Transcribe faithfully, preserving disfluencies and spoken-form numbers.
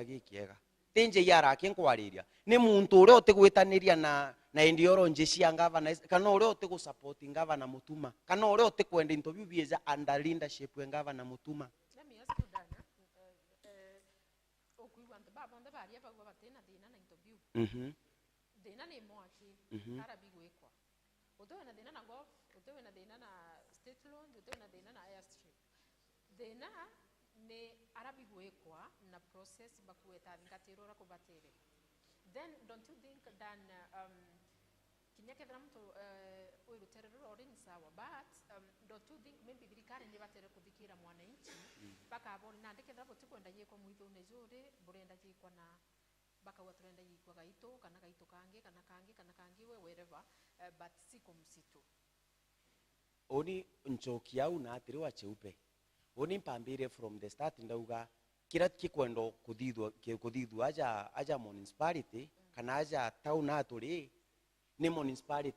gikiega. Ti J R aki nkwariria. Ni muntu uria utigwitaniria na, na ideology cia ngavana, kana uria utigusupport ngavana Mutuma, kana uria utikwenda into biu biija under leadership ya ngavana Mutuma. Let me ask you, Dan, eh, eh, ukwigua antu babonthe baria bagua batina thina na into biu. Mhm. Thina ni imwe aki, mhm, ara bigwikwa. Uti wina thina na golf, uti wina thina na state loan, uti wina thina na airstrip. Thina ni ara bigwikwa na process bakueta thingatiro uria kubatire. Then don't you think, Dan, um, kinya kethira muntu, eh, wi rutere ruria uri ni sawa, but, um, don't you think maybe thirikari ni ibatere kuthikira mwananchi, bakabona nandi kethira butikwenda yikwa mwithune juri, burenda yikwa na bakauga turenda yikwa gaitu, kana gaitu kangi, kana kangi, kana kangi, we wherever, eh, but siko msitu. Uni nchoki au na atiri wa cheupe. Uni mpambire from the start ndauga kira kikwenda kuthithua, ki-, kuthithua aja, aja municipality, kana aja town aturi, ni municipality